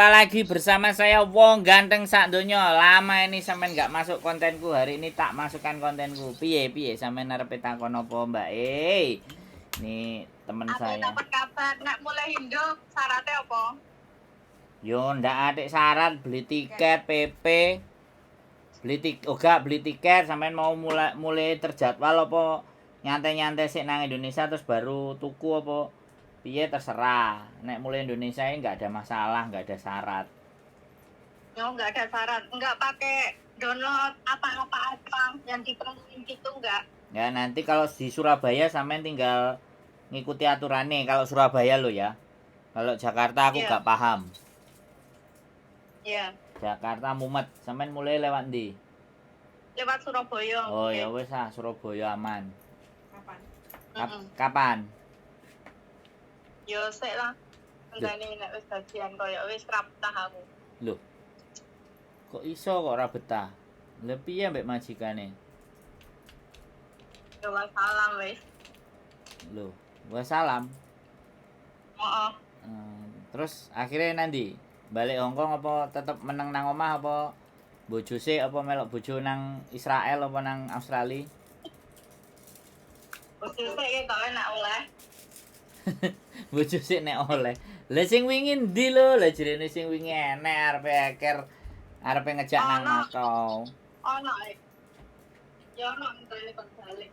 Lagi bersama saya, Wong Ganteng Sak Donya. Lama ini sampean nggak masuk kontenku. Hari ini tak masukkan kontenku. Piye piye, sampean arepe takon apa, Mbak? Eh. Ini temen Aku saya. Dapat kabar nek mulih Indo syaratnya apa? Yo ndak ada syarat, beli tiket PP. Beli tiket, oh gak, beli tiket sampean mau mulai mulai terjadwal apa nyantai-nyantai sik nang Indonesia terus baru tuku apa piye, terserah. Nek mulih Indonesia ini nggak ada masalah, nggak ada syarat. Yo nggak ada syarat, nggak pakai download apa-apa apa yang diperluin gitu nggak? Ya nanti kalau di Surabaya sampean tinggal ngikuti aturannya, kalau Surabaya lo ya. Kalau Jakarta aku gak paham. Jakarta mumet. Sampean mulih lewat ndi? Lewat Surabaya. Oh ya wis ah, Surabaya aman. Kapan? Kapan? Yo sik lah. Enteni nek wis gajian, koyo wis ra betah aku. Loh. Kok iso kok ora betah? Lah piye ambek majikane? Yo wassalam wis. Loh, wassalam. Heeh. Terus akhirnya nanti balik Hongkong apa tetep meneng nang omah, apa bojo sik, apa melok bojo nang Israel apa nang Australia? Bojo sik ketok enak oleh. Bojo sik nek oleh. Lah sing wingi ndi lho? Lah jerene sing wingi enek arepe eker, arepe ngejak nang Ono. Makau. Ono e. Yo ono, enteni kon balik.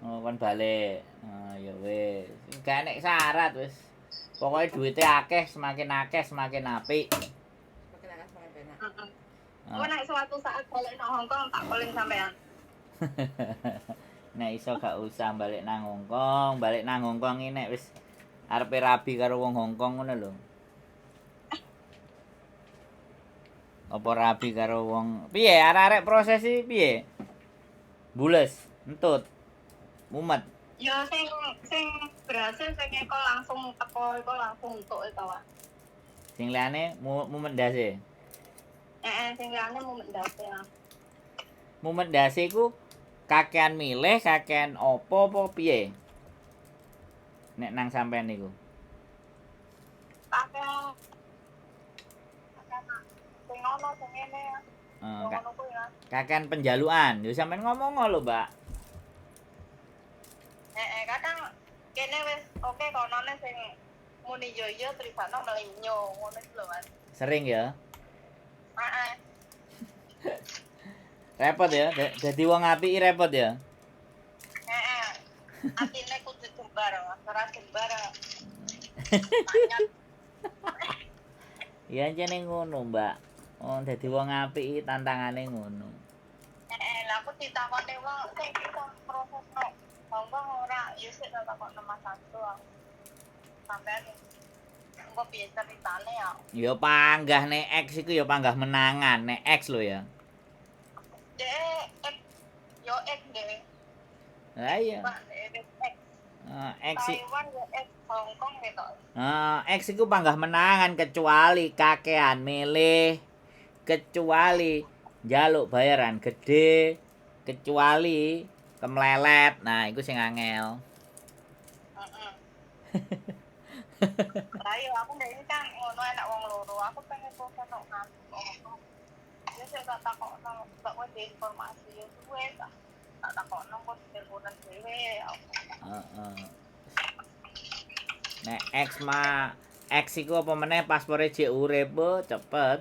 Oh, kon balik. Oh, ya wis. Gak enek syarat wis. Pokoknya duitnya akeh, semakin akeh semakin apik. Semakin akeh semakin penak. Heeh. Ah. Engko nek suatu saat balik nang Hongkong tak calling sampean. Nek iso gak usah balik nang Hongkong, balik nang Hongkong ini nek wis arepe rabi karo wong Hongkong ngono lho. Apa rabi karo wong piye, arek-arek proses iki piye? Bules, entut. Mumet. Ya sing sing berhasil sing eko langsung teko iku langsung entuk itu, Pak. Sing liyane mumet ndase. Heeh, sing liyane mumet ndase lah. Mumet ndase iku kakean milih, kakean opo apa piye? Nek nang sampean niku. Akeh akeh sing ono sing ngene. Eh, Yo ngono kuwi lah. Kakean penjalukan. Yo sampean ngomong lho, Mbak. Heeh, kadang kene wis oke, konone sing muni yo yo tribano melinyo ngono iku lho, Mas. Sering ya. Heeh. Repot ya, dadi wong apik iki repot ya. Heeh. Atine kudu jembar, Mas. Ora jembar. Tanya. Ya ancene ngono, Mbak. Oh, dadi wong apik iki tantangane ngono. Heeh, lah aku ditakoni wong sing iso proses no Hongkong ora, ya sik tak takokno Mas Anto aku. Sampean engko piye ceritane ya? Ya panggah nek X iku ya panggah menangan, nek X lho ya. Dek X yo X deh. Lah iya. Pak, dek X. Eh, X Taiwan yo X, Hongkong gitu. X iku panggah menangan kecuali kakean milih, kecuali njaluk bayaran gede, kecuali kemlelet. Nah, iku sing angel. Heeh. Lah iya aku ndek ini kan ngono enak wong loro, aku pengen proses no Hongkong. Ya sik tak takokno, tak kowe di informasi ya suwe tak tak takokno kok teleponan dhewe aku. Heeh. Nek X mah, X iku apa meneh paspore jek urip, bo, cepet.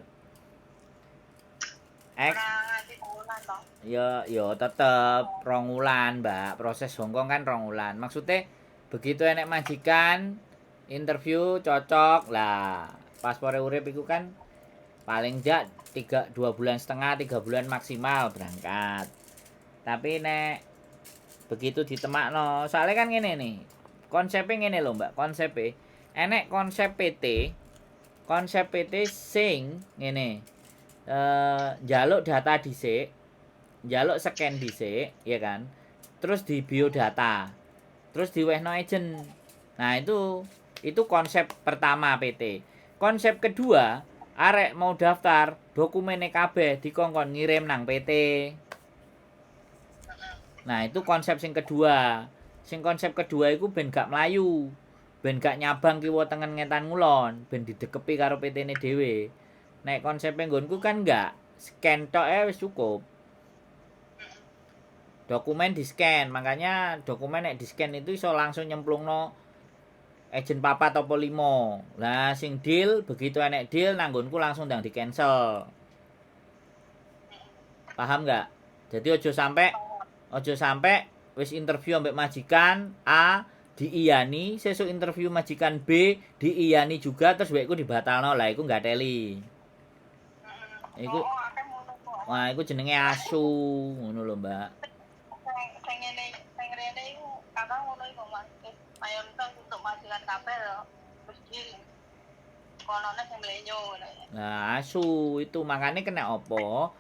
X Ora nganti tahunan toh? Ya ya tetep 2 wulan, Mbak. Proses Hongkong kan 2 wulan. Maksudnya begitu enek majikan interview cocok lah, paspore urip iku kan paling jak tiga, 2,5 bulan, 3 bulan maksimal berangkat. Tapi nek begitu ditemakno, soalnya kan ngene nih. Konsepnya ngene lho, Mbak, konsepnya enek konsep PT, konsep PT sing ngene. Eh, njaluk data dhisik, njaluk scan dhisik, ya kan? Terus di biodata. Terus diwehno agent. Nah, itu konsep pertama PT. Konsep kedua, arek mau daftar, dokumennya kabeh dikongkon ngirim nang PT. Nah, itu konsep sing kedua. Sing konsep kedua iku ben gak mlayu. Ben gak nyabang kiwa tengen ngetan ngulon, ben didekepi karo PT-ne dhewe. Nek konsep nggonku kan enggak, scan tok ae wis cukup. Dokumen di-scan, makanya dokumen nek di-scan itu iso langsung nyemplungno agent papat apa limo. Lah sing deal, begitu enek deal nang nggonku langsung ndang di-cancel. Paham nggak? Jadi ojo sampai wis interview ambek majikan A diiyani, sesuk interview majikan B diiyani juga, terus wekku dibatalno. Lah iku nggak teli. Iku Oh, akeh ngono kok. Wah, iku jenenge asu, ngono lho, Mbak. Sing sing ngene sing rene iku kadang ngono iku, Mas. Wis mayoritas untuk majikan kabeh lho. Wis di konone sing mlenyo ngono. Nah, asu itu makanya kena opo?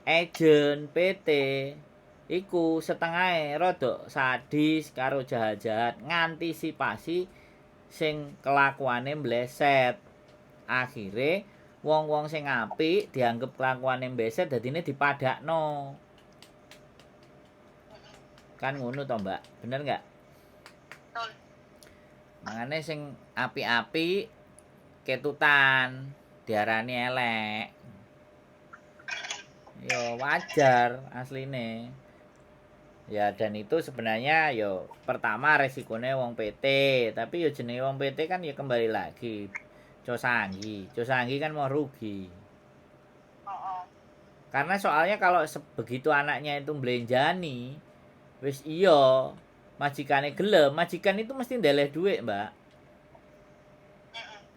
Agent PT iku setengah rodok sadis karo jahat-jahat ngantisipasi sing kelakuane mbleset. Akhire wong-wong sing apik dianggep kelakuane mbleset, dadine dipadakno. Kan ngono to, Mbak? Bener nggak? Betul. Makane sing apik-apik ketutan diarani elek. Yo wajar asline. Ya, dan itu sebenarnya yo pertama resikonya wong PT, tapi yo jenenge wong PT kan ya kembali lagi Cosanggi. Cosanggi kan mau rugi. Karena soalnya kalau begitu anaknya itu belenjani, wis iya, majikane gelem, majikan itu mesti ndeleh duit, Mbak.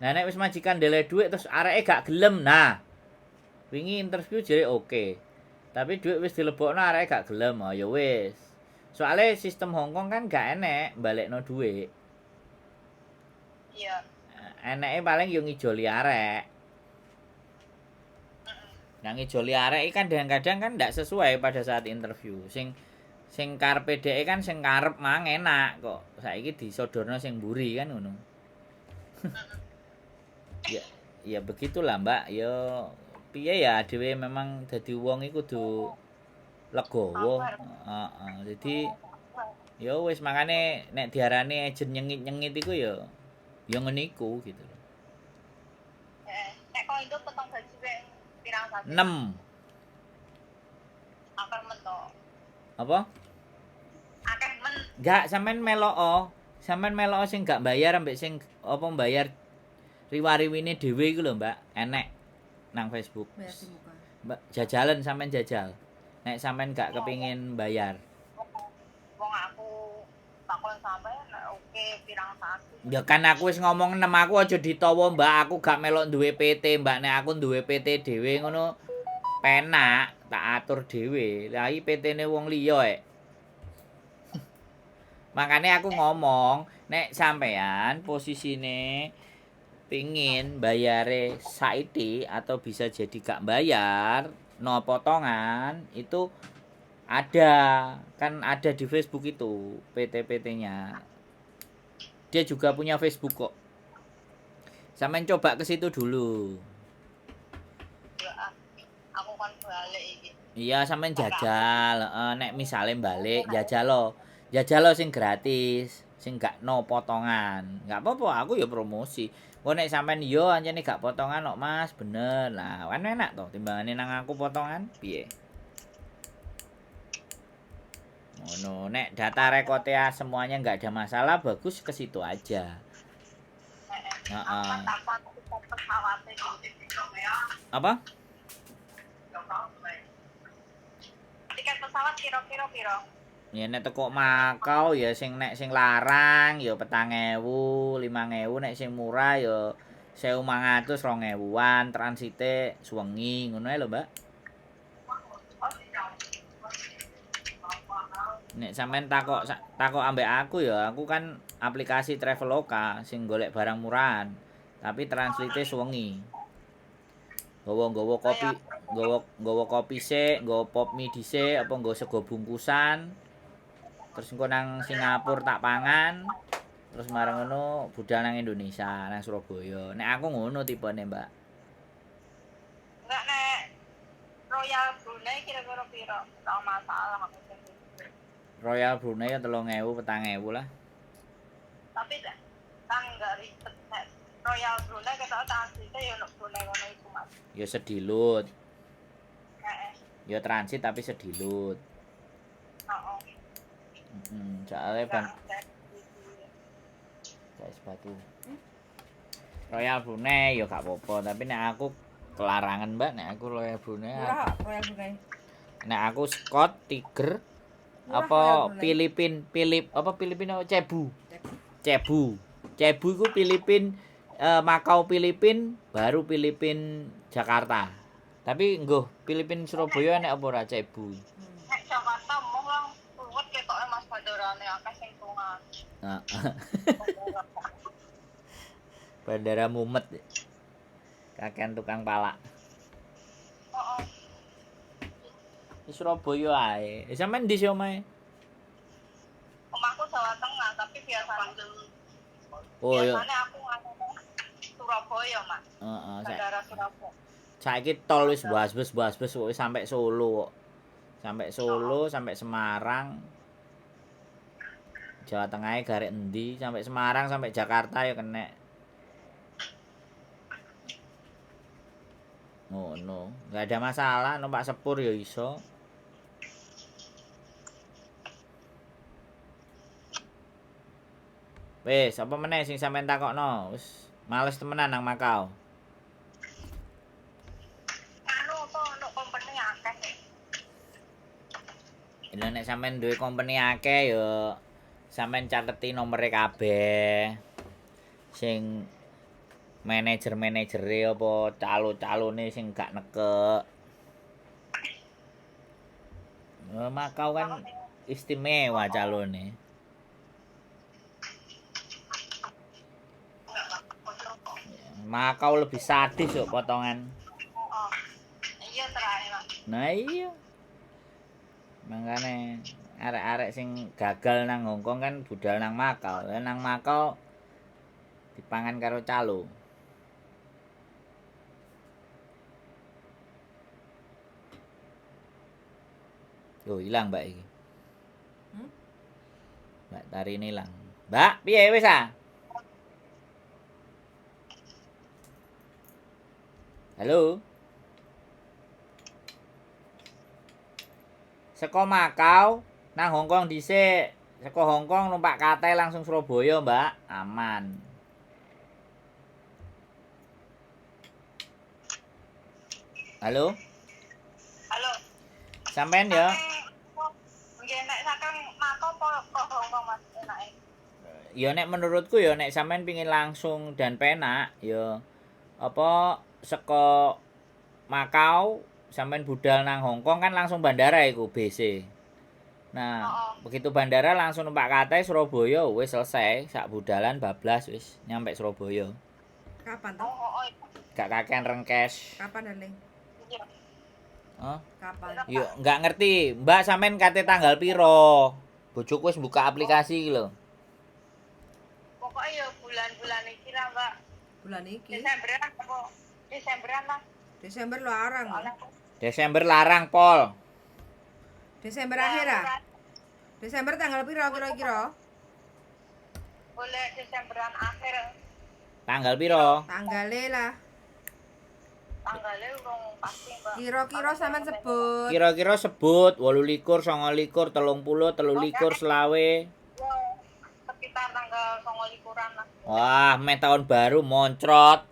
Nah, nek wis majikan ndeleh duit terus areke gak gelem, nah. Wingi interview jere oke. Tapi duit wis dilebokno, areke gak gelem, oh ya wis. Soalnya sistem Hongkong kan gak enek balekno duit. Eneke paling yo ngijoli arek. Nah, ngijoli arek iki kan kadang-kadang kan ndak sesuai pada saat interview. Sing sing karepe dheke kan sing karep mang enak kok. Saiki disodorno sing mburi kan ngono. Ya, ya begitulah, Mbak. Ya piye ya, dhewe memang dadi wong iku kudu legowo. Heeh. Jadi ya wis, makane nek diarani agent nyengit-nyengit iku ya ya ngene iku gitu loh. Nek kok itu potong gaji ping pirang sasi? 6. Akeh men to. Apa? Akeh men. Enggak, sampean melok. Sampean melok sing gak bayar ambek sing apa bayar riwa-riwine dhewe iku lho, Mbak. Enek nang Facebook. Bayar di muka. Mbak, jajalan, sampean jajal. Nek sampean gak kepingin bayar. Wong aku takon sampean nek oke pirang sasi. Ya kan aku wis ngomong 6, aku aja ditawa, Mbak. Aku gak melok duwe PT, Mbak. Nek aku duwe PT dhewe ngono penak, tak atur dhewe. Lah iki PT-ne wong liya ek. Makanya aku ngomong, nek sampean posisine pingin bayare saiki atau bisa jadi gak bayar, no potongan itu ada, kan ada di Facebook itu PT-PT-nya. Dia juga punya Facebook kok. Sampean coba ke situ dulu. Ya, ah. Aku kan balik iki. Iya, sampean jajal, heeh, nek misale balik jajal lo. Jajal lo sing gratis, sing gak no potongan. Gak apa-apa, aku ya promosi. Kok nek sampean yo ancene gak potongan kok, Mas, bener. Lah, kan enak toh timbangane nang aku potongan, piye? Ngono, nek data rekotea semuanya nggak ada masalah, bagus ke situ aja. Heeh. Heeh. Aku kan takon tiket pesawat iki. Apa? Tiket pesawat kira-kira piro? Ya nek teko Makau ya sing nek sing larang ya 4.000, 5.000, nek sing murah ya 1.500, 2.000-an, transite suwengi ngono ae lho, Mbak. Nek sampean takok takok ambek aku ya, aku kan aplikasi Traveloka sing golek barang murahan, tapi transite suwengi. Nggawa-nggawa kopi, nggawa nggawa kopi sik, nggawa pop mie dhisik, apa nggawa sego bungkusan. Terus engko nang Singapura tak pangan, terus marang ngono budal nang Indonesia, nang Surabaya. Nek aku ngono tipene, Mbak. Enggak, nek Royal Brunei kira-kira piro? Ora masalah aku sing duwe. Royal Brunei ya 3.000, 4.000 lah. Tapi kan enggak ribet nek Royal Brunei ketok transite ya nek Brunei ngono iku, Mas. Ya sedilut. Heeh. Ya transit tapi sedilut. Heeh. Soalnya ban guys batu. Royal Brunei ya gak apa-apa, tapi nek aku kelarangan, Mbak, nek aku Royal Brunei. Murah kok Royal Brunei. Nek aku Scott, Tiger, Murah apa Royal Brunei. Filipin, Filip apa Filipin apa Cebu. Cebu. Cebu iku Filipin, Makau Filipin, baru Filipin Jakarta. Tapi nggo Filipin Surabaya enek apa ora Cebu? Nek Jakarta mong lang ruwet ketoke Mas bandarane akeh sing tungan. Nah, bandara mumet. Kakean tukang palak. Heeh. Di Surabaya ae. Sampean ndi sih omahe? Omahku Jawa Tengah, tapi biasanya Oh iya. biasanya aku nganu Surabaya, Mas. Heeh, Bandara Surabaya. saiki tol wis bas-bus wis sampai Solo kok. Sampai Solo, sampai Semarang. Jawa Tengah garek endi, sampai Semarang, sampai Jakarta ya kena. Ngono, nggak ada masalah numpak sepur ya iso. Wis, apa meneh sing sampean takokno? Wis males temenan nang Makau. Anu apa ono company akeh. Lha nek sampean duwe company akeh ya sampean cateti nomere kabeh. Sing manajer-manajere apa calo-calone sing gak nekek. Makau kan istimewa calone. Makau lebih sadis kok potongan. Oh. Iya terakhir, Mas. Nah iya. Makane arek-arek sing gagal nang Hongkong kan budal nang Makau. Lah nang Makau dipangan karo calo. Yo ilang Mbak iki. Mbak Tarini ilang. Mbak, piye wis ah? Halo. Seko Makau nang Hongkong dhisik. Seko Hongkong numpak kate langsung Surabaya, Mbak. Aman. Halo. Halo. Sampean ya. Nggih nek saking Makau apa kok Hongkong Mas enake? Ya nek menurutku ya nek sampean pingin langsung dan penak ya apa seko Makau sampean budal nang Hongkong kan langsung bandara iku BC. Nah, begitu bandara langsung numpak kate Surabaya wis selesai, sak budalan bablas wis nyampe Surabaya. Kapan toh? Oh, Gak kakean rengkes. Kapan darling? Iya. Hah? Kapan? Yo nggak ngerti. Mbak sampean kate tanggal piro? Bojoku wis buka aplikasi iki lho. Pokoknya ya bulan-bulan iki lah, Mbak. Bulan iki. Desemberan apa? Desemberan lah. Desember larang. Soalnya Desember larang pol. Desember akhir ah. Desember tanggal piro kira-kira? Boleh Desemberan akhir. Tanggal piro? Tanggale lah. Tanggalnya urung pasti, Mbak. Kira-kira sampean sebut. Kira-kira sebut 28, 29, 30, 23, selawe. Ya, sekitar tanggal 29-an lah. Wah, meh tahun baru moncrot.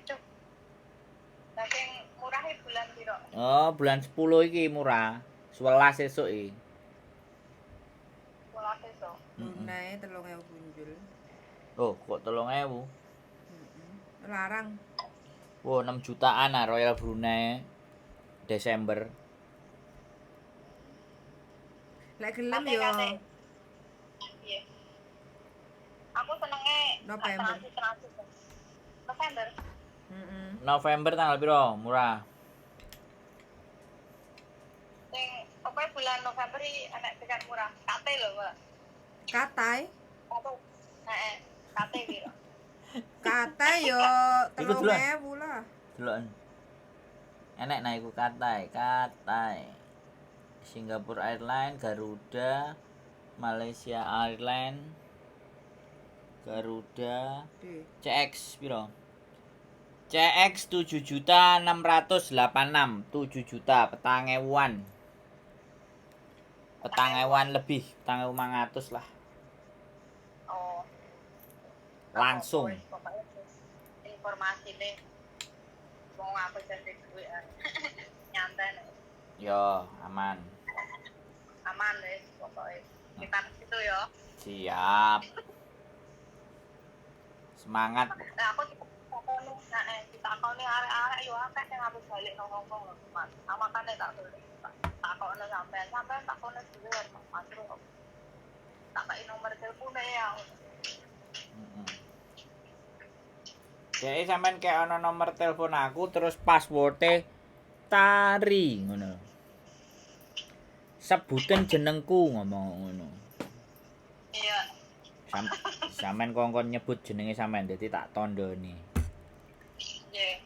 Duh. Lah sing murah e bulan piro? Oh, bulan 10 iki murah. 11 esuk iki. 11 esuk. Brunei 3.000 punjul. Oh, kok 3.000? Larang. Wow, 6 jutaan ah Royal Brunei Desember. Lek gelem yo. Iya. Aku senenge November. Transit. November. Heeh. November tanggal piro? Murah. Sing pokoknya bulan November iki enek tiket murah. KT lho, Mbak. Katai. Heeh, KT piro? Katai yo Iku duluan. 3.000 lah. Deloken. Enek nah iku Katai, Katai. Singapore Airlines, Garuda, Malaysia Airlines, Garuda, Di. CX piro? CX 7.686.000, 7 juta 4.000-an. 4.000-an lebih, 4.500 lah. Oh. Langsung. Informasi nih. Wong aku jadi duit. Nyantai. Yo, aman. Aman wis pokoknya. Kita situ yo. Siap. Semangat. Nah, aku ditakoni arek-arek yo akeh sing aku balik nang Hongkong lho, Mas. Amakane tak tulis. Takokno sampean, sampean takono dhewe Mas. Tak kei nomor telepone ya. Jadi sampean kayak ono nomor telepon aku terus passwordnya Tari ngono. Sebutan jenengku ngomong ngono. Iya. Sampean kongkon nyebut jenenge sampean dadi tak tandani. Iya.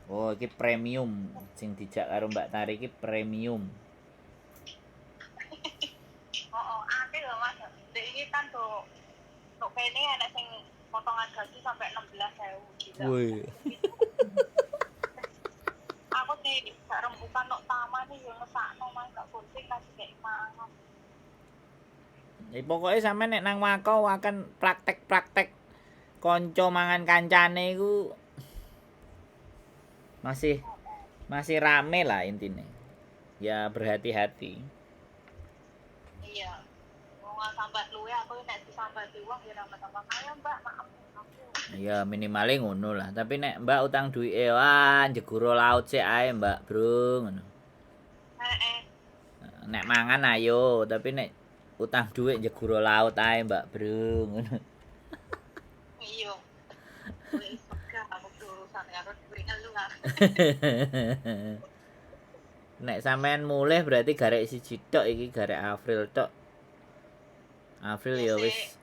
Oh, iki premium sing dijak karo Mbak Tari iki premium. Oh, akeh lho Mas. Dek iki kan tuh tok kene enek sing potongan gaji sampai 16.000 gitu. Woi. Aku di gak rembukan nok taman iki yo ngesakno Mas, gak gunting kasih kayak mangan. Ya pokoke sampean nek nang Makau akan praktek-praktek kanca mangan kancane iku masih rame lah intine. Ya berhati-hati. Iya. Wong sambat luwe aku nek disambati wong ya ora tambah kaya Mbak, maaf aku. Ya minimale ngono lah. Tapi nek Mbak utang duwike wah njeguro laut sik ae Mbak, Bro, ngono. Heeh. Nek mangan ayo, tapi nek utang duit njeguro laut ae Mbak, Bro, ngono. Iya. Wis gak aku urusan karo duit ngelu aku. Nek sampean mulih berarti garek siji tok iki, garek April tok. April ya wis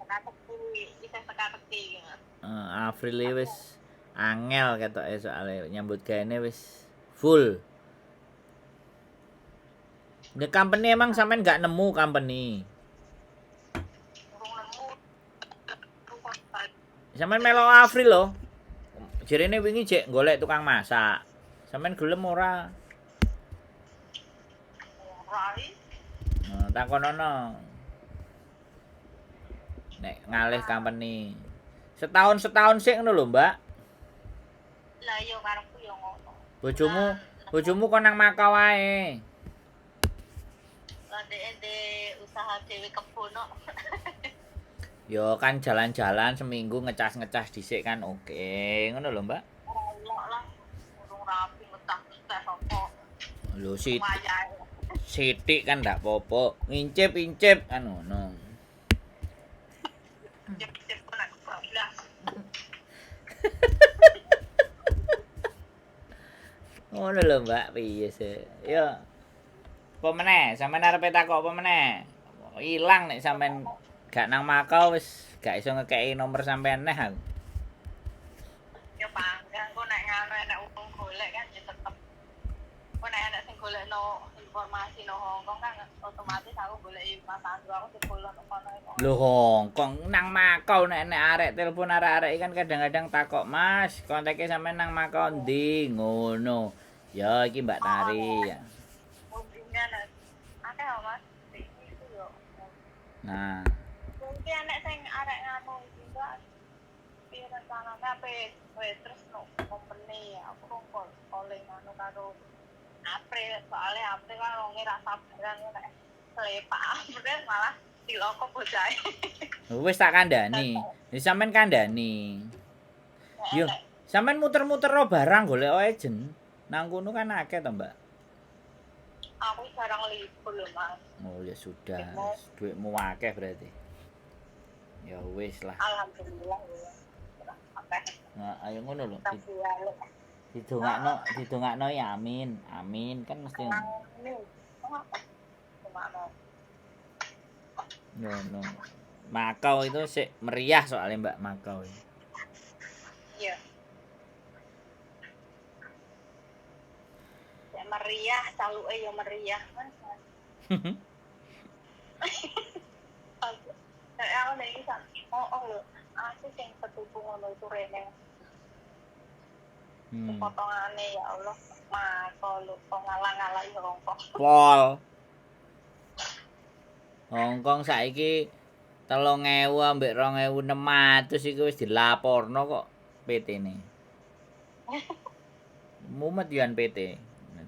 teka-teki. April iki wis angel ketoke soalnya nyambut gaene wis full. The company emang sampean gak nemu company. Sampean melo April lho. Jarene wingi jek golek tukang masak. Sampean gelem ora? Ora iki. Nah, takonono. Nek ngalih company. Setahun-setahun sik ngono lho, Mbak. Lah iya karepku ya ngono. Bojomu kon nang Makau ae. Lah dhek usaha dhewe kebon kok. Yo kan jalan-jalan seminggu ngecas-ngecas dhisik kan oke. Ngono lho, Mbak. Ora lah. Urung rapi metah-metah apa. Lho sithik kan ndak apa-apa. Ngincip-incip kan ngono. Incip-incip kok kebablas. Ngono lho, Mbak, piye sih? Yo. Apa meneh? Sampeyan arepe takok apa meneh? Ilang nek sampean gak nang Makau wis gak iso ngekeki nomor sampean neh aku. Ya panggang kok nek ngono enek wong golek kan ya tetep. Kok nek enek sing golekno informasi no Hongkong kan otomatis aku goleki Mas Andro aku difollow no kono iku. Lho Hongkong nang Makau nek enek arek telepon arek-arek kan kadang-kadang takok, "Mas, konteke sampean nang Makau ndi?" Ngono. Ya iki Mbak Tari. Hubungan akeh lho Mas. Iki iku yo. Nah, Mungkin enek sing arek nganu iki Mbak. Piye rencanane ape wis terus no company aku rong calling nganu karo April soalnya April kan wonge ra sabaran nek selepak April malah diloko bocahe. wis tak kandhani. Ya sampean kandhani. Yo, sampean muter-muter ro barang golek agent. Nang kono kan akeh to, Mbak. Aku jarang libur lho, Mas. Oh ya sudah, duitmu akeh berarti. Ya wis lah. Alhamdulillah ya. Akeh. Nah, ayo ngono lho. Didongakno ya amin. Amin kan mesti Amin. ngono. Makau itu sik meriah soalnya Mbak Makau. Iya. Ya meriah, caluke ya meriah, Mas. Nek aku nek iki oh lho, aku sing ketuku ngono iku rene. Potongane ya Allah, masa lu kok ngalah-ngalahi Hongkong. Pol. Hongkong saiki 3000 ambek 2600 iku wis dilaporno kok PT-ne. Mumet yan PT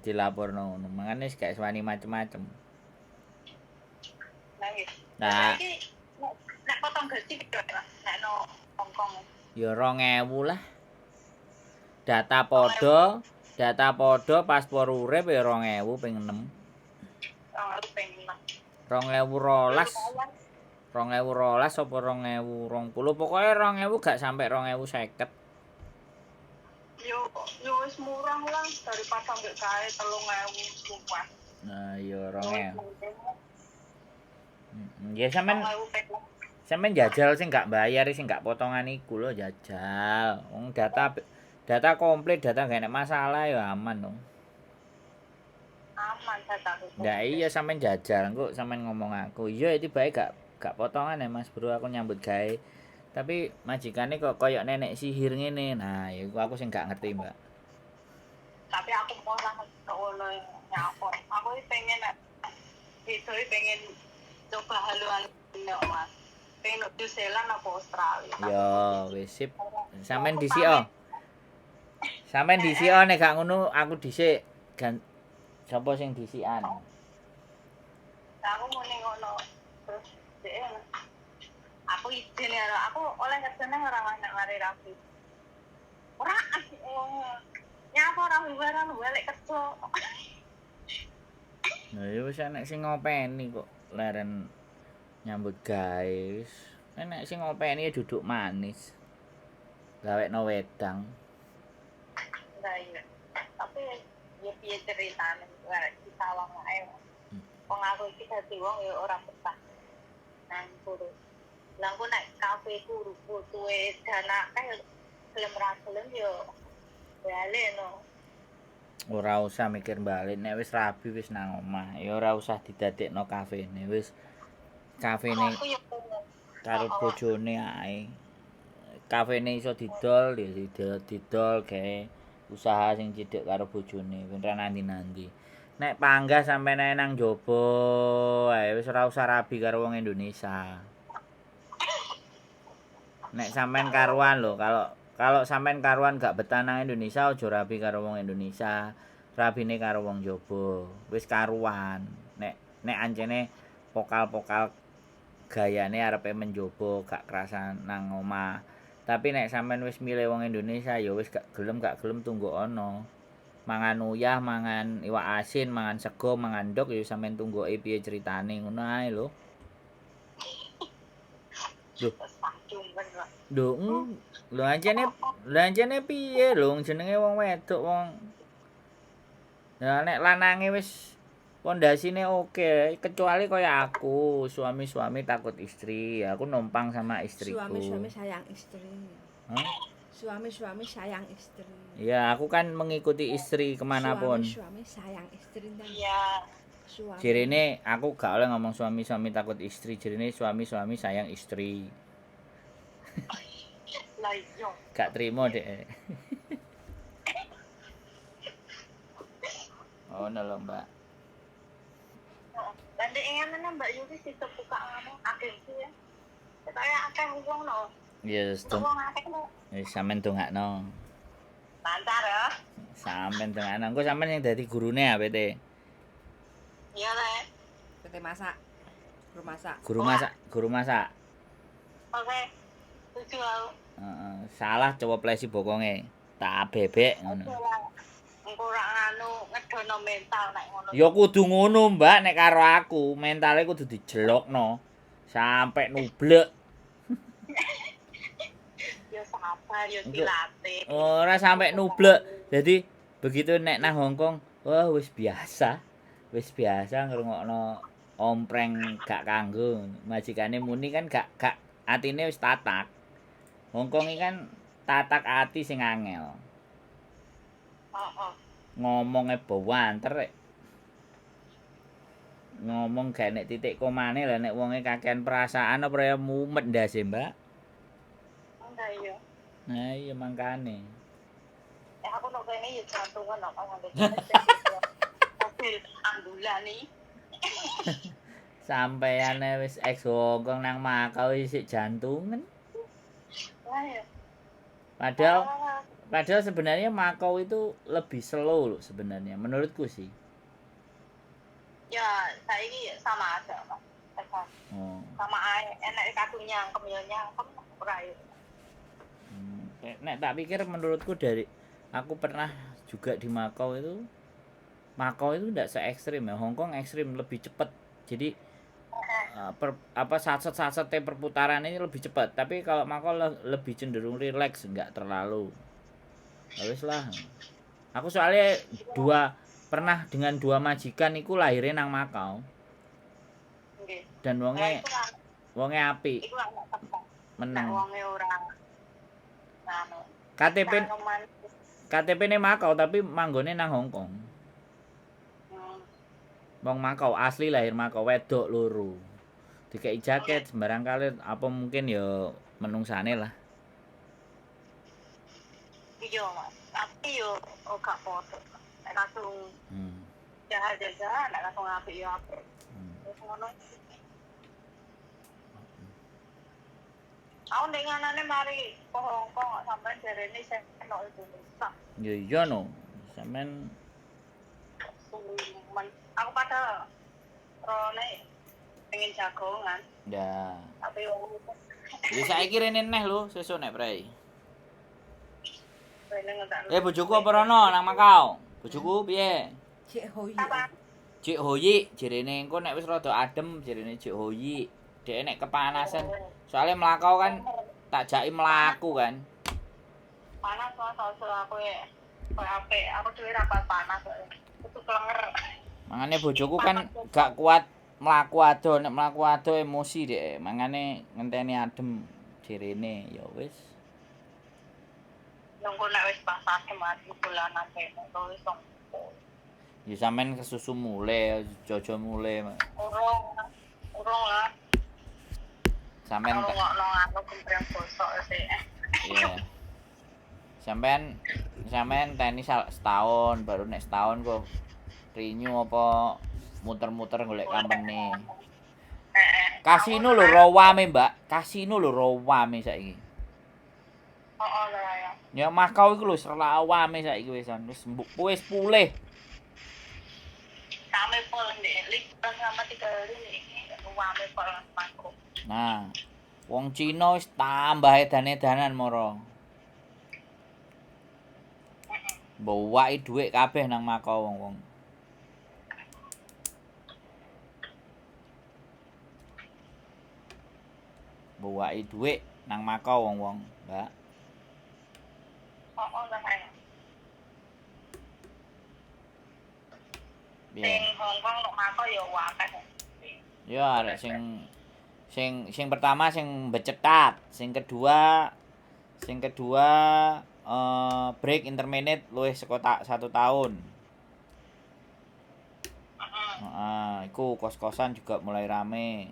dilaporno ngono. Mangane wis gak wani macem-macem. Nah, iya. Nah, Saiki nek potong gaji piro, Mas? Nek no Hongkong. Ya 2000 lah. Data podo, data podo paspor urip ya 2000 ping 6. Oh, ping 6. 2012. 2012 apa 2020, pokoke 2000 gak sampai 2050. Yo yo wis murah lah daripada mbek kae 3000 luwih. Nah, ya 2000. Ya sampean sampean jajal sing gak bayar sing gak potongan iku lho jajal. Wong data data komplit, data gak enek masalah ya aman dong. Aman data. Ndak iya sampean jajal engko sampean ngomong aku. Iya iki bae gak potongan ya Mas Bro, aku nyambut gawe. Tapi majikane kok koyok nenek sihir ngene. Nah, ya iku aku sing gak ngerti, Mbak. Tapi aku mau lah ngono nyapa. Aku iki pengen itu pengen coba haluan nek Mas. Pengen New Zealand apa Australia. Ya wis sip. Sampean dhisik oh. Sampean dhisik oh nek gak ngono aku dhisik. Sapa sing dhisikan? Aku muni ngono. Terus dhek aku izin ya, aku oleh kerjane ora nek mari rapi. Ora nyapa ora barang balik kerja. Nah, ya wis enek sing ngopeni kok leren nyambut gawe wis. Enek sing ngopeni duduk manis. Gawekno wedang. Lah iya. Tapi ya piye ceritane arek disawang ae. Wong aku iki dadi wong ya ora betah. Nang kuru. Lah engko nek kafe ku butuhe dana akeh gelem ra gelem ya bali no. Ora usah mikir balik nek wis rabi wis nang omah. Ya ora usah didadekno kafene wis. Kafene karo bojone ae. Kafene iso didol ya didol gawe usaha sing cidhek karo bojone ben ra nandi-nandi. Nek panggah sampe nang njaba ae wis ora usah rabi karo wong Indonesia. Nek sampean karuan lho, kalau sampean karuan gak betah nang Indonesia aja rabi karo wong Indonesia, rabine karo wong njaba. Wis karuan. Nek nek ancene pokal-pokal gayane arepe menjobo gak kerasa nang omah. Tapi nek sampean wis milih wong Indonesia ya wis gak gelem tunggu ono. Mangan uyah, mangan iwak asin, mangan sego, mangan ndok ya sampean tunggoke piye ceritane ngono ae lho. Lho. Lho, lho ancene piye lho jenenge wong wedok wong. Lah nek lanange wis pondasine oke, kecuali kaya aku, suami-suami takut istri, aku numpang sama istriku. Suami-suami sayang istri. Hah? Suami-suami sayang istri. Iya, aku kan mengikuti istri kemanapun. Suami-suami sayang istri. Iya. Suami. Jirine aku gak oleh ngomong suami-suami takut istri, jirine suami-suami sayang istri. Lah iya. Gak terima deh. Oh, lho, Mbak. Lah ndek ngene Mbak Yuli sih buka ngono agensi ya. Ketoke akeh wong no. Yes, wong akeh no. Wis sampean dongakno. Lancar ya. Sampean dongakno. Engko sampean sing dadi gurune ya, PT. Iya, Le. PT masak. Guru masak. Guru masak, guru masak. Oke. Setuju aku. Heeh, salah coba plesi bokonge. Tak bebek ngono. Engko ora nganu ngedono mental nek ngono. Ya kudu ngono, Mbak, nek karo aku, mentale kudu dijelokno sampai nublek. Ya sabar, ya dilatih. Ora sampai nublek. Jadi begitu nek nang Hongkong, wah wis biasa. Wis biasa ngrungokno ompreng gak kanggo. Majikane muni kan gak atine wis tatak. Hongkong iki kan tatak ati sing angel. Heeh. Ngomongnya bawanter rek. Ngomong gak nek titik komane lah nek wonge kakean perasaan apa ya mumet ndase, Mbak. Enggak iya. Nah iya mangkane. Aku nok kene ya jantungan apa ngambil mobil ambulan nih. Sampeyan wis ex Hongkong nang Makau isik jantungan. Lah ya. Padahal padahal sebenarnya Makau itu lebih slow loh sebenarnya menurutku sih. Ya, saiki sama aja, Mas. Oh. Sama ae, enak kadung nyangkem ya nyangkem ora ya. Nek tak pikir menurutku dari aku pernah juga di Makau itu ndak se ekstrim ya. Hongkong ekstrim lebih cepat. Jadi satset-satset perputaran ini lebih cepat. Tapi kalau Makau lebih cenderung rileks, nggak terlalu. Ya wis lah. Aku soalnya pernah dengan dua majikan iku lahirnya nang Makau. Nggih. Dan wonge wonge apik. Iku tepak. Menang. Wonge ora anu. KTP ne Makau tapi manggone nang Hong Kong. Wong Makau asli lahir Makau wedok loro. Dikei jaket sembarang kali apa mungkin ya menungsane lah. Iya, Mas. Tapi yo gak foto. Nek kadung jahat-jahat, nek kadung apik ya apik. Wis ngono. Aku nek nganane mari ke Hong Kong kok sampean jarene sing nok Indonesia. Ya iya no. Sampean aku padahal rone pengen jagongan. Ya. Tapi wong ya saiki rene neh lho, sesuk nek prei. Bojoku apa rono nang Makau? Bojoku piye? Cek Hoyi. Cek Hoyi jarene engko nek wis rada adem jarene Cek Hoyi. Dhek nek kepanasan. Soale mlakau kan tak jaki mlaku kan. Panas wae aku ya. Koyo apik, aku dhewe rapat panas kok. Kudu klenger. Mangane bojoku kan gak kuat mlaku ado, nek mlaku ado emosi dhek. Mangane ngenteni adem jarene ya wis. Nunggu nek wis pas adem ati bulanan kene wis. Ya sampean kesusu mule, jojo mule. Urung lah. Sampean ngrungokno aku kempreng bosok sih. Iya. Sampean tenis setahun, baru nek setahun kok renew apa muter-muter golek company. Kasino lho rawame, Mbak. Kasino lho rawame saiki. Heeh lho ya. Ya Makau iku lho rawame saiki wisan. Wis wis pulih. Rame pol ndek liburan sama 3 hari iki rame pol Makau. Nah, wong Cina wis tambah edan-edanan moro. Mbawaki dhuwit kabeh nang Makau wong-wong. Mbawaki dhuwit nang Makau wong-wong, Mbak. Oh, lah ae. Sing Hongkong nang Makau ya akeh. Ya arek sing pertama sing becetat, sing kedua break intermediate luwih saka 1 tahun. Heeh, iku kos-kosan juga mulai rame.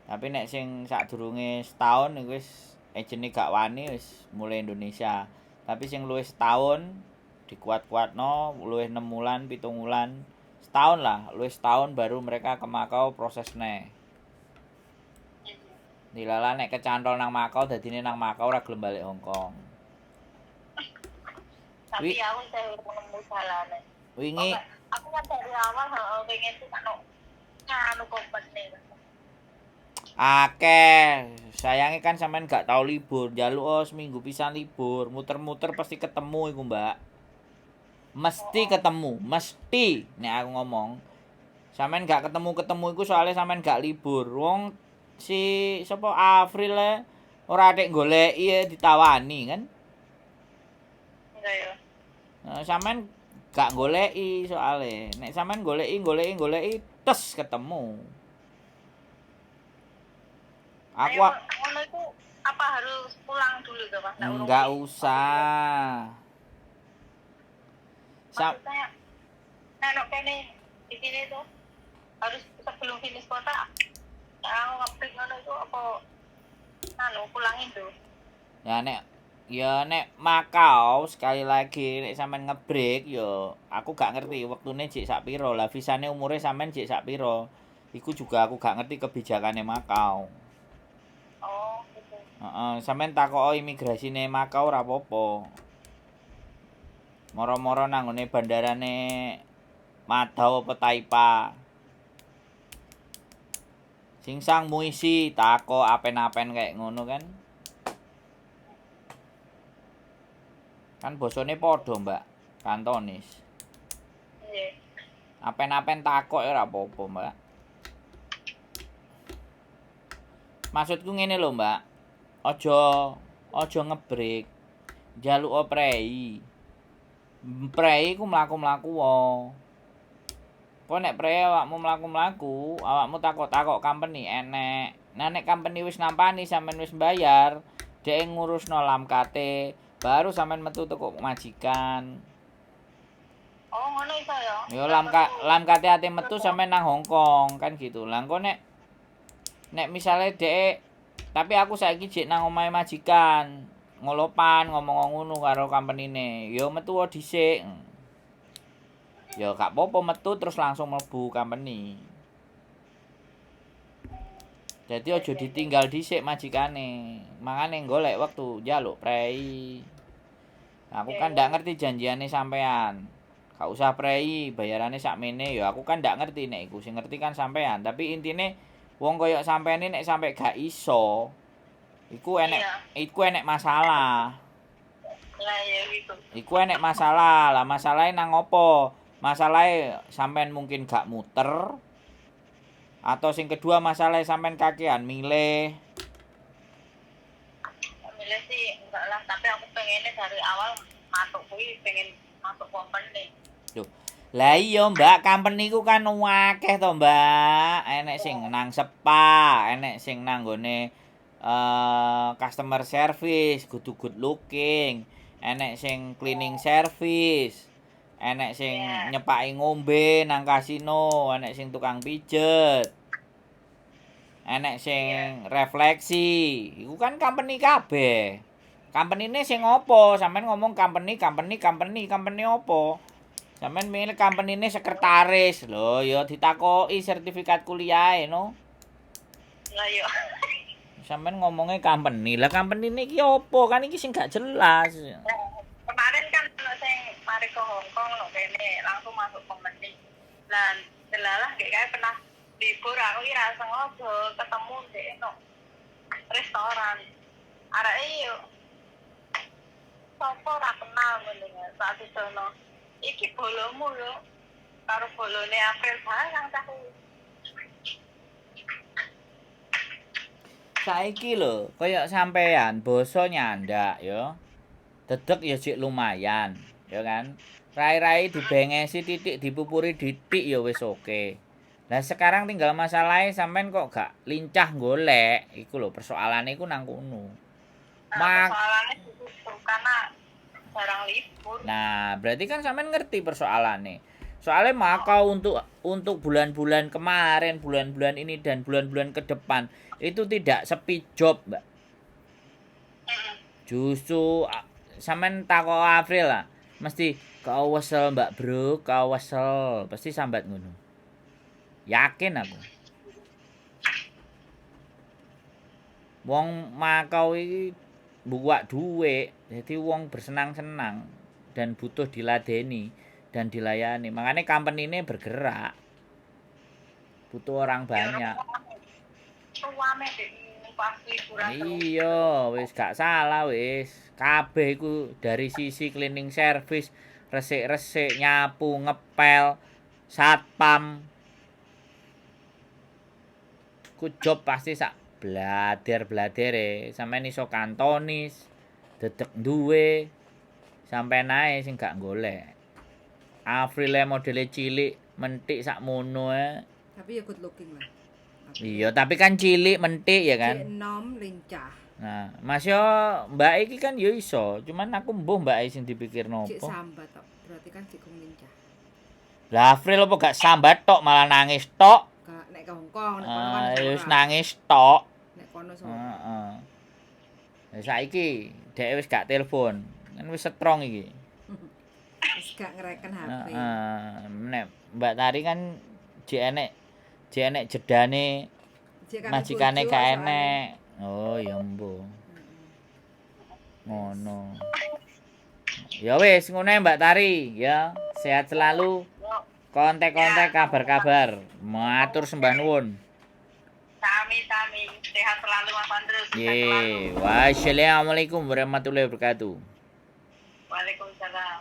Tapi nek sing sadurunge setahun iku wis agene gak wani wis mulai Indonesia. Tapi sing luwih setahun dikuat-kuatno luwih 6 wulan, 7 wulan, setahun lah, luwih setahun baru mereka ke Makau proses neh. Dilala nek kecantol nang Makau dadine nang Makau ora gelem balik Hong Kong. Tapi aku saya nemu jalane. Wingi aku kan dari awal pengen tuh anu company. Akeh, sayange kan sampean gak tau libur, njaluk seminggu pisan libur, muter-muter pasti ketemu iku, Mbak. Mesti ketemu, mesti nek aku ngomong. Sampean gak ketemu-ketemu iku soalnya sampean gak libur. Wong si sapa Afril e ora atik goleki ditawani kan? Enggak ya. Nah, sampean gak goleki soalnya. Nek sampean goleki tes ketemu. Aku ngono iku apa harus pulang dulu to, Mas? Enggak usah. Maksudnya nek kene di sini tuh harus sebelum finish kota aku nge-break ngono iku apa anu pulangin tuh. Ya nek Ya nek Makau sekali lagi nek sampean ngebreak ya aku gak ngerti wektune jek sak piro. Lah visane umure sampean jek sak piro. Iku juga aku gak ngerti kebijakane Makau. Oh, gitu. Heeh, sampean takok imigrasine Makau ora apa-apa. Moro-moro nang nggone bandarane Madau apa Taipa. Sing sang muisi takok apen-apen kayak ngono kan. Kan bosone padha, Mbak. Kantonis. Iya. Apen-apen takok ya ora apa-apa, Mbak. Maksudku ngene lho, Mbak. Aja aja ngebreak. Njaluk prei. Prei ku mlaku-mlaku wae. Kok nek prei awakmu mlaku-mlaku, awakmu takok-takok company enek. Nah nek company wis nampani sampean wis bayar, dhek ngurusno lamkate, baru sampean metu teko majikan. Oh, ngono iso ya. Yo lamkate ate metu sampean nang Hong Kong kan gitu. Lah engko nek nek misale dhek tapi aku saiki jek nang omahe majikan, ngolopan ngomong ngono karo companine. Yo metu dhisik. Ya gak apa-apa metu terus langsung mlebu company. Jadi aja ditinggal dhisik majikane. Makane golek wektu njaluk prei. Aku kan ndak ngerti janjiane sampean. Gak usah prei, bayarane sakmene ya aku kan ndak ngerti nek iku sing ngerti kan sampean. Tapi intine wong koyo sampean ini nek sampe gak iso iku enek iku enek masalah. Lah ya gitu. Iku enek masalah. Lah masalahe nang opo? Masalahe sampean mungkin gak muter. Atau sing kedua masalah sampean kakean milih. Milih sih enggak lah, tapi aku pengennya dari awal masuk kuwi pengen masuk company. Duh. Lah iya Mbak, company ku kan akeh to Mbak. Enek sing nang spa, enek sing nang nggone customer service, kudu good looking, enek sing cleaning service, enek sing nyepaki ngombe nang kasino, enek sing tukang pijet, enek sing refleksi. Iku kan company kabeh. Companine sing opo? Sampeyan ngomong company, company, company, company opo? Sampeyan milih companine sekretaris. Lho, ya ditakoki sertifikat kuliahe no. Lah yo. Sampeyan ngomongnya company. Lah company iki opo? Kan iki sing gak jelas. Kemarin kan ono sing mari ke Hong Kong lho kene langsung masuk company. Lah delalah kayak pernah libur aku iki ra sengaja ketemu ndek no restoran. Areke yo sapa ora kenal ngono ya saat itu no. Iki bolomu lho karo bolone April barang aku. Saiki lho kaya sampean basa nyandak ya. Dedek ya jek lumayan, ya kan. Rai-rai dibengesi titik dipupuri ditik ya wis oke. Lah sekarang tinggal masalahnya sampean kok gak lincah golek, iku lho persoalane iku nang kono. Nah, persoalane itu karena jarang libur. Nah, berarti kan sampean ngerti persoalane. Soalnya Makau untuk bulan-bulan kemarin, bulan-bulan ini dan bulan-bulan ke depan itu tidak sepi job, Mbak. Justru sampean takok April lah, mesti kau wesel Mbak Bro, kau wesel, pasti sambat ngono. Yakin aku. Wong Makau iki buak duit, jadi wong bersenang-senang dan butuh diladeni dan dilayani. Makanya company ini bergerak, butuh orang banyak. Iya, wis gak salah wis. Kabeh iku dari sisi cleaning service, resik-resik, nyapu, ngepel, satpam. Ku job pasti sak blader-bladere, sampean iso kantonis, dedek duwe, sampean ae sing gak golek. Aprile modele cilik, mentik sakmono ae. Tapi ya good looking lah. Iya, tapi kan cilik mentik ya kan. Cek nom lincah. Nah, Mas yo Mbak iki kan yo iso, cuman aku mbuh Mbak sing dipikir nopo. Cek sambat tok, berarti kan cek lincah. Lah April opo gak sambat tok malah nangis tok. Gak nek ke Hong Kong, nek kono kan wis nangis tok. Nek kono so. Heeh. Lah saiki Dhek wis gak telepon. Kan wis strong iki. Wis gak ngereken HP. Heeh. Nek Mbak Tari kan jek enek jedane Jek kate majikane bojo gak soalnya. Enek. Oh, ya mbuh. Ngono. Ya wis ngono ae, Mbak Tari ya. Sehat selalu. Yo. Kontek-kontek, kabar-kabar. Matur sembah nuwun. Sami sami, sehat selalu, Mas Andrew. Sehat selalu. Ye, wassalamualaikum warahmatullahi wabarakatuh. Waalaikumsalam.